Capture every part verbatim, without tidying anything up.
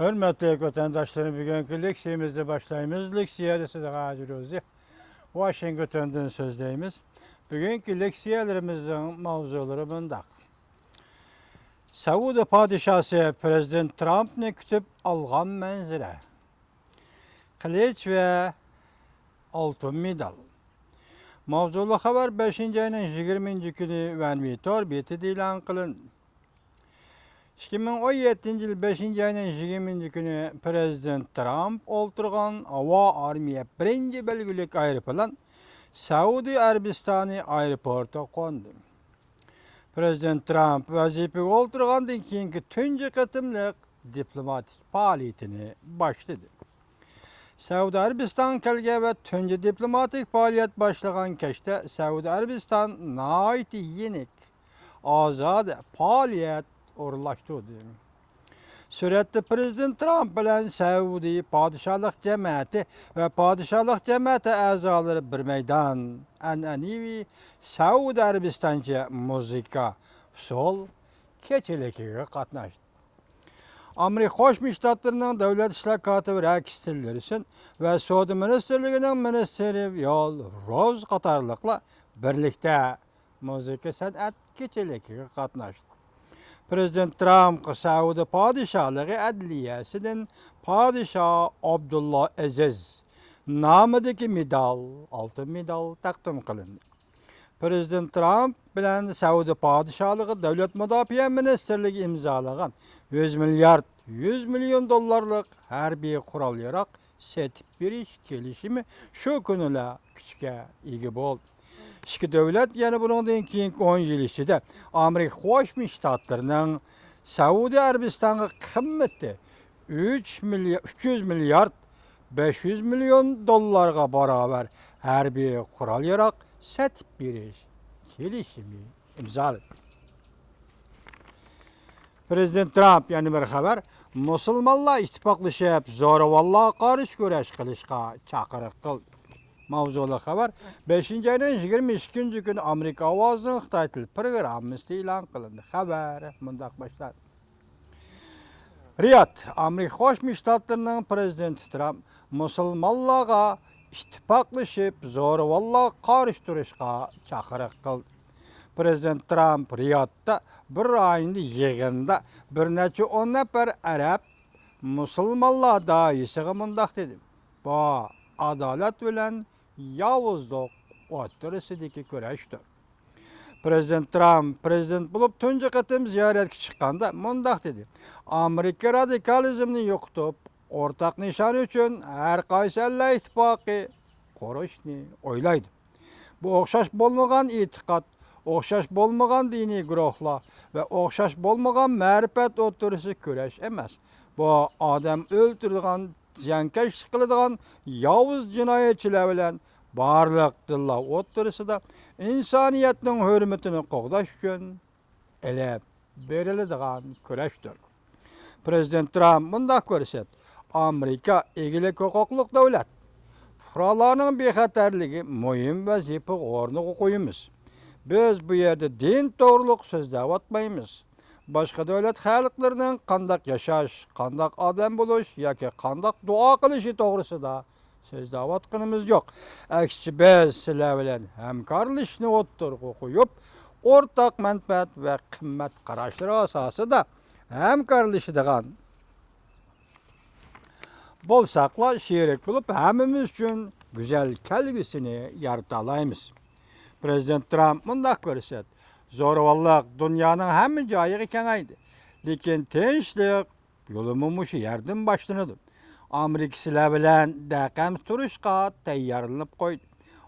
ھۆرمەتلىك ۋەتەنداشلىرىم، بۈگۈنكى لېكسىيەمىزنى باشلايمىز. لېكسىيەدە سىدىق ھاجى روزى، ۋاشىنگتوندىن سۆزلەيمىز. بۈگۈنكى لېكسىيەلىرىمىزنىڭ ماۋزۇلىرى مۇنداق. سەئۇدى پادىشاسى پىرېزىدېنت ترامپنى كۈتۈپ ئالغان مەنزىرە. قىلىچ ۋە ئالتۇن مېدال. ماۋزۇلۇق خەۋەر بەشىنچى ئاينىڭ يىگىرمىنچى كۈنى ۋەنۋى تور بېتىدە ئېلان قىلىندى. ئىككى مىڭ ئون يەتتىنچى يىل بەشىنچى ئاينىڭ يىگىرمىنچى كۈنى پىرېزىدېنت ترامپ ئولتۇرغان ھاۋا ئارمىيە بىرىنچى بەلگىلىك ئايروپىلان سەئۇدى ئەرەبىستانى ئايروپورتىغا قوندى. پىرېزىدېنت ترامپ ۋەزىپىگە ئولتۇرغاندىن كېيىنكى تۇنجى قېتىملىق دىپلوماتىك پائالىيىتىنى باشلىدى. سەئۇدى ئەرەبىستانغا كەلگەن ۋە تۇنجى دىپلوماتىك پائالىيەت باشلىغان كەچتە سەئۇدى ئەرەبىستان ناھايىتى يېنىك، ئازادە پائالىيەت ئورۇنلاشتۇردى. سۈرەتتە پىرېزىدېنت ترامپ بىلەن سەئۇدى پادىشاھلىق جەمەتى ۋە پادىشاھلىق جەمەتى ئەزالىرى بىر مەيدان ئەنئەنىۋى سەئۇدى ئەرەبىستانچە مۇزىكا، ئۇسسۇل كېچىلىكىگە قاتناشتى. ئامېرىكا قوشما شتاتلىرىنىڭ دۆلەت ئىشلار كاتىپى رەكس تىللېرسون ۋە سودا مىنىستىرلىكىنىڭ مىنىستىرى ۋىيول روز قاتارلىقلار بىرلىكتە مۇزىكا سەنئەت كېچىلىكىگە قاتناشتى. پىرېزىدېنت ترامپقا سەئۇدى پادىشاھلىقى ئەدلىيەسىدىن پادىشاھ ئابدۇللا ئەزىز نامىدىكى مېدال، ئالتۇن مېدال تەقدىم قىلىندى. پىرېزىدېنت ترامپ بىلەن سەئۇدى پادىشاھلىقى دۆلەت مۇداپىئە مىنىستىرلىكى ئىمزالىغان يۈز مىليارد يۈز مىليون دوللارلىق ھەربىي قورال-ياراغ سېتىپ بېرىش كېلىشىمى شۇ كۈنىلا كۈچكە ئىگە بولدى. ئىككى دۆلەت يەنە بۇنىڭدىن كېيىنكى ئون يىل ئىچىدە ئامېرىكا قوشما شتاتلىرىنىڭ سەئۇدى ئەرەبىستانغا قىممىتى ئۈچ مىليار، ئۈچ يۈز مىليارد بەش يۈز مىليون دوللارغا باراۋەر ھەربىي قورال-ياراغ سېتىپ بېرىش كېلىشىمى ئىمزالىدى. پىرېزىدېنت ترامپ يەنە بىر خەۋەر، مۇسۇلمانلار ئىتتىپاقلىشىپ زورىۋاللارغا قارشى كۈرەش قىلىشقا چاقىرىق قىلدى. ماۋزۇلۇق خەۋەر بەشىنچى ئاينىڭ يىگىرمە ئىككىنچى كۈنى ئامېرىكا ئاۋازىنىڭ خىتاي تىل پروگراممىسىدا ئېلان قىلىندى. خەۋەر مۇنداق باشلاندى. رىياد، ئامېرىكا قوشما شتاتلىرىنىڭ پىرېزىدېنتى ترامپ مۇسۇلمانلارغا ئىتتىپاقلىشىپ زورىۋاللارغا قارشى تۇرۇشقا چاقىرىق قىلدى. پىرېزىدېنت ترامپ رىيادتا بىر رايوندا يىغىندا بىر نەچچە ئون نەپەر ئەرەب مۇسۇلمانلار دائىرىسىغا مۇنداق دېدى: بۇ ئادالەت بىلەن ياۋۇزلۇق ئوتتۇرىسىدىكى كۈرەشتۇر. پىرېزىدېنت ترامپ پىرېزىدېنت بولۇپ تۇنجى قېتىم زىيارەتكە چىققاندا مۇنداق دېدى: ئامېرىكا رادىكالىزمنى يوقىتىپ، ئورتاق نىشان ئۈچۈن ھەر قايسى ئەللەر ئىتتىپاقى قۇرۇشنى ئويلايدۇ. بۇ ئوخشاش بولمىغان ئېتىقاد، ئوخشاش بولمىغان دىنىي گۇرۇھلار ۋە ئوخشاش بولمىغان مەرىپەت ئوتتۇرىسىدا كۈرەش ئەمەس. بۇ ئادەم ئۆلتۈرىدىغان، زىيانكەشلىك قىلىدىغان ياۋۇز جىنايەتچىلەر بىلەن بارلىق دىنلار ئوتتۇرىسىدا ئىنسانىيەتنىڭ ھۆرمىتىنى قوغداش ئۈچۈن ئېلىپ بېرىلىدىغان كۈرەشتۇر. پىرېزىدېنت ترامپ مۇنداق كۆرسەتتى: ئامېرىكا ئىگىلىك ھوقۇقلۇق دۆلەت. پۇقرالارنىڭ بىخەتەرلىكى مۇھىم ۋەزىپە ئورنىغا قويىمىز. بىز بۇ يەردە دىن توغرۇلۇق سۆزلەۋاتمايمىز. باشقا دۆلەت خەلقلىرىنىڭ قانداق ياشاش، قانداق ئادەم بولۇش ياكى قانداق دۇئا قىلىشى توغرىسىدا سۆزلەۋاتقىنىمىز يوق. ئەكسىچە، بىز سىلەر بىلەن ھەمكارلىشىشنى ئوتتۇرىغا قويۇپ، ئورتاق مەنپەئەت ۋە قىممەت قاراشلىرى ئاساسىدا ھەمكارلىشىدىغان بولساقلا، شېرىك بولۇپ، ھەممىمىز ئۈچۈن گۈزەل كەلگۈسىنى يارىتالايمىز. پىرېزىدېنت ترامپ مۇنداق كۆرسەتتى: زورىۋاللىق دۇنيانىڭ ھەممە جايىغا كېڭەيدى، لېكىن تىنچلىق يولىمۇ مۇشۇ يەردىن باشلىنىدۇ. ئامېرىكا سىلەر بىلەن دەقەم تۇرۇشقا تەييارلىنىپ قويدى.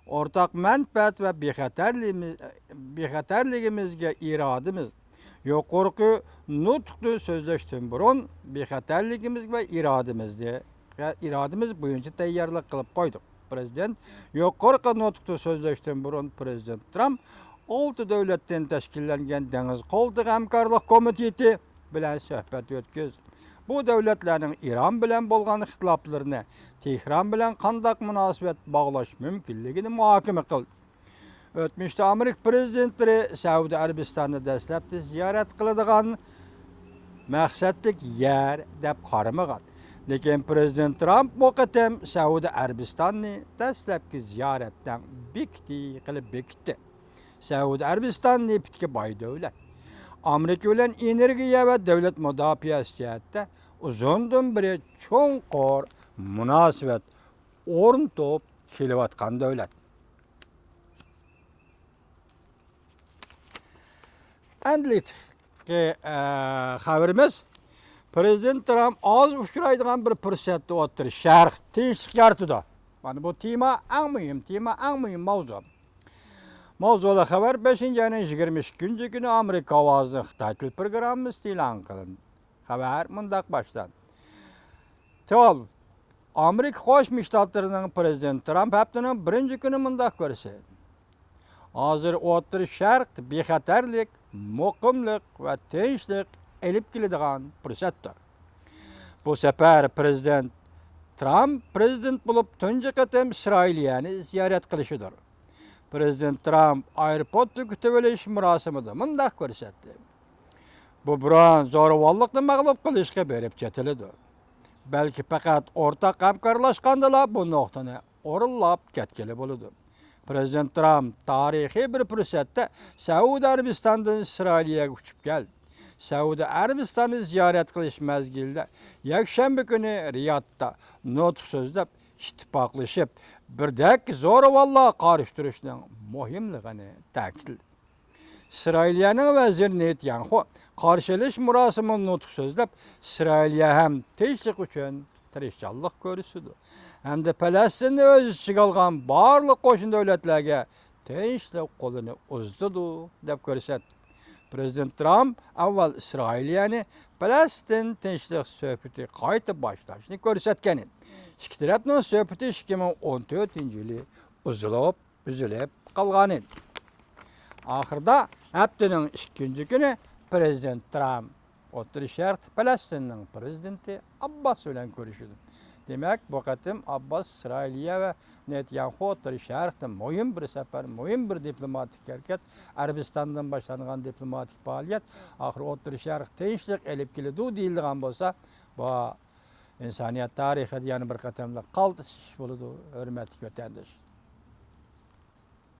ئورتاق مەنپەئەت ۋە بىخەتەرلىكىمىز-، بىخەتەرلىكىمىزگە ئىرادىمىز، يۇقىرىقى نۇتۇقنى سۆزلەشتىن بۇرۇن بىخەتەرلىكىمىز ۋە ئىرادىمىزنى، ئىرادىمىز بويىچە تەييارلىق قىلىپ قويدۇق. پىرېزىدېنت يۇقىرىقى نۇتۇقتا سۆزلەشتىن بۇرۇن پىرېزىدېنت ترامپ ئالتە دۆلەتتىن تەشكىللەنگەن دېڭىز قولتۇقى ھەمكارلىق كومىتېتى بىلەن سۆھبەت ئۆتكۈزدى. بۇ دۆلەتلەرنىڭ ئىران بىلەن بولغان خىتاپلىرىنى، تېھران بىلەن قانداق مۇناسىۋەت باغلاش مۇمكىنلىكىنى مۇھاكىمە قىلدى. ئۆتمۈشتە ئامېرىكا پىرېزىدېنتلىرى سەئۇدى ئەرەبىستاننى دەسلەپتە زىيارەت قىلىدىغان مەقسەتلىك يەر دەپ قارىمىغان. لېكىن پىرېزىدېنت ترامپ بۇ قېتىم سەئۇدى ئەرەبىستاننى دەسلەپكى زىيارەتتە بېكىتى قىلىپ بېكىتتى. سەئۇدى ئەرەبىستان نېفىتكە باي دۆلەت. ئامېرىكا بىلەن ئېنېرگىيە ۋە دۆلەت مۇداپىئەسى جەھەتتە ئۇزۇندىن بېرى چوڭقۇر مۇناسىۋەت ئورنىتىپ كېلىۋاتقان دۆلەت. ئەمدىلىكتىكى، ئە، خەۋىرىمىز، پىرېزىدېنت ترامپ ئاز ئۇچرايدىغان بىر پۇرسەتتە ئوتتۇرا شەرق تىنچلىق يارىتىدۇ. مانا بۇ تېما ئەڭ مۇھىم تېما، ئەڭ مۇھىم ماۋزۇ. ماۋزۇلۇق خەۋەر بەشىنچى ئاينىڭ يىگىرمە ئىككىنچى كۈنى ئامېرىكا ئاۋازىنىڭ خىتاي تىل پروگراممىسىدا ئېلان قىلىندى. خەۋەر مۇنداق باشلاندى. تىل. ئامېرىكا قوشما شتاتلىرىنىڭ پىرېزىدېنت ترامپ ھەپتىنىڭ بىرىنچى كۈنى مۇنداق كۆرسەتتى. ھازىر ئوتتۇرا شەرق بىخەتەرلىك، مۇقىملىق ۋە تىنچلىق ئېلىپ كېلىدىغان پۇرسەتتۇر. بۇ سەپەر پىرېزىدېنت ترامپ پىرېزىدېنت بولۇپ تۇنجى قېتىم ئىسرائىلىيەنى زىيارەت قىلىشىدۇر. پىرېزىدېنت ترامپ ئايروپورتتا كۈتۈۋېلىش مۇراسىمىدا مۇنداق كۆرسەتتى. بۇ بۇرۇن زورىۋانلىقنى مەغلۇپ قىلىشقا بېرىپ چېتىلىدۇ. بەلكى پەقەت ئورتاق ھەمكارلاشقاندىلا بۇ نۇقتىنى ئورۇنلاپ كەتكىلى بولىدۇ. پىرېزىدېنت ترامپ تارىخىي بىر پۇرسەتتە سەئۇدى ئەرەبىستاندىن ئىسرائىلىيەگە ئۇچۇپ كەلدى. سەئۇدى ئەرەبىستاننى زىيارەت قىلىش مەزگىلىدە يەكشەنبە كۈنى رىيادتا نۇتۇق سۆزلەپ، ئىتتىپاقلىشىپ، بىردەك زورىۋانلارغا قارشى تۇرۇشنىڭ مۇھىملىقىنى تەكىتلىدى. ئىسرائىلىيەنىڭ ۋەزىرى نېتانياھۇ قارشى ئېلىش مۇراسىمىدا نۇتۇق سۆزلەپ، ئىسرائىلىيە ھەم تىنچلىق ئۈچۈن تىرىشچانلىق كۆرسىتىدۇ ھەمدە پەلەستىننى ئۆز ئىچىگە ئالغان بارلىق قوشنا دۆلەتلەرگە تىنچلىق قولىنى ئۇزىتىدۇ، دەپ كۆرسەتتى. پىرېزىدېنت ترامپ ئاۋۋال ئىسرائىلىيەنى پەلەستىن تىنچلىق سۆھبىتى قايتا باشلاشنى كۆرسەتكەن ئىدى. ئىككى تەرەپنىڭ سۆھبىتى ئىككى مىڭ ئون تۆتىنچى يىلى ئۇزۇلۇپ، ئۈزۈلۈپ قالغانىدى. ئاخىرىدا ھەپتىنىڭ ئىككىنچى كۈنى پىرېزىدېنت ترامپ ئوتتۇرا شەرقتە پەلەستىننىڭ پىرېزىدېنتى ئابباس بىلەن كۆرۈشىدۇ. دېمەك، بۇ قېتىم ئابباس ئىسرائىلىيە ۋە نېتانياھۇ ئوتتۇرا شەرقتە مۇھىم بىر سەپەر، مۇھىم بىر دىپلوماتىك ھەرىكەت، ئەرەبىستاندىن باشلانغان دىپلوماتىك پائالىيەت ئاخىرى ئوتتۇرا شەرق تىنچلىق ئېلىپ كېلىدۇ دېيىلىدىغان بولسا، بۇ ئىنسانىيەت تارىخىدا يەنە بىر قېتىملىق قالتىس ئىش بولىدۇ، ھۆرمەتلىك ۋەتەنداش.